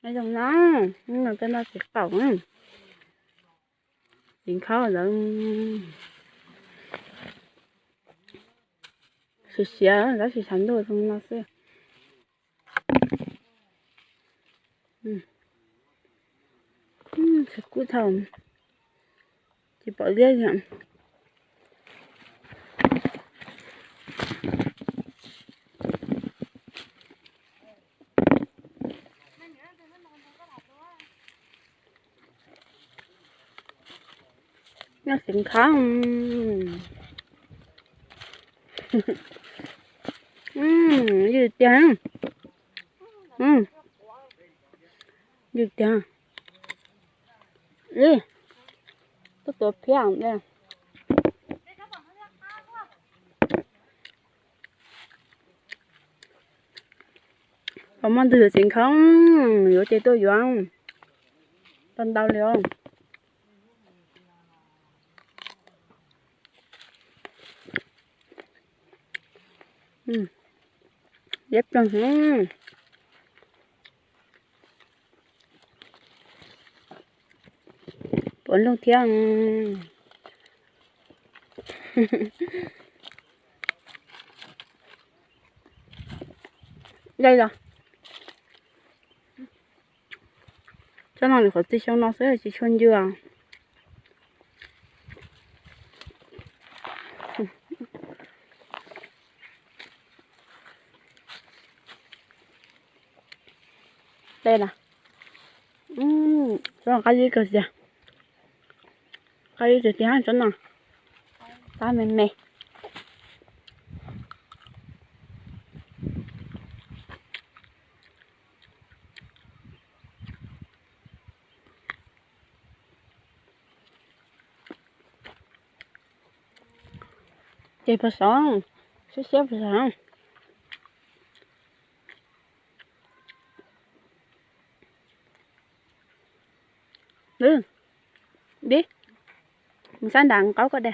Nyob zoo na, hnub no peb noj txiv qaum, txiv nkhaub ntawd, siav siav tab sis tshav ntuj zoo no xwb. Txhua kub thaum tsis pom liab li. Noj txiv nkhaub, ywj tiag, ywj tiag. Ib, tuaj tuav phiab. Pom muaj ntug yuav txiv nkhaub, yuav ces tuaj yuav, tau ntau li os. Liab ploog. Puav leej thiab. Dai los. Tsob no nws qhov txi xyoo no xwb tsis tshua ncw. Dai los. Tsob no qab zib kawg tiag. Qab zib tiag tiag tsob no. Qab me me. Ces pog sav, siab siab pog sav. Dib, mus sab nram qaub koj da.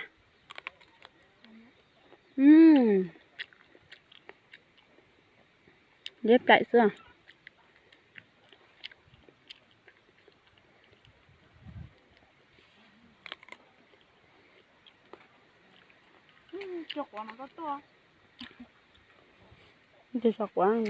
Liab plaim xwb. Ntses sov quav.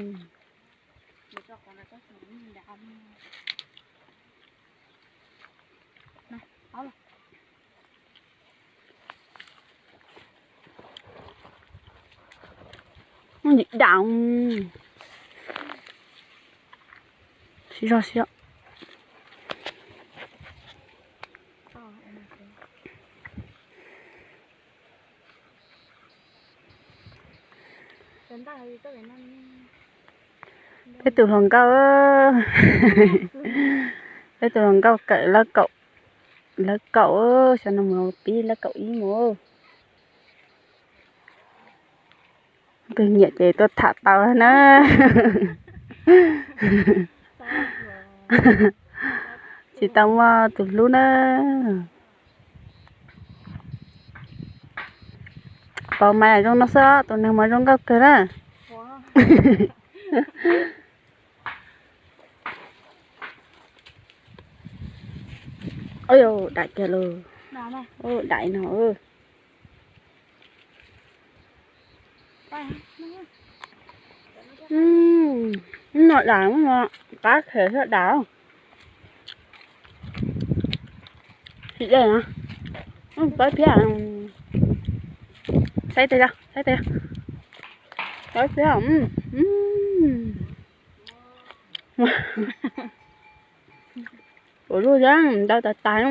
Dim dam. Siv zog siab. Peb tus hluas nkauj, peb tus hluas nkauj kawm lawv kaum, lawv kaum, xyov no mus pib lawv kaum ib mus. Tus nyiam ces tuaj tham tau na. Tsis tau muaj tus hlub na. Pom mas zoo no xwb, tus neeg mas zoo nkauj kawg na. Ua daim kiag lawm. Daim no. No dam, qab khem xwb dam. Tsis dai no. Pab thiab. Saib tes, saib tes. Pab thiab. Ua luaj thiab, ntau tas tas.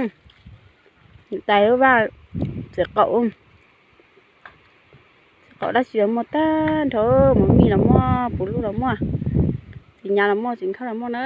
Tais lub vaj txiv qaum, txiv qaum dab tsi los muaj tag nrho, mos mis los muaj, puv luj los muaj, txiv nyav los muaj, txiv nkhaub los muaj na.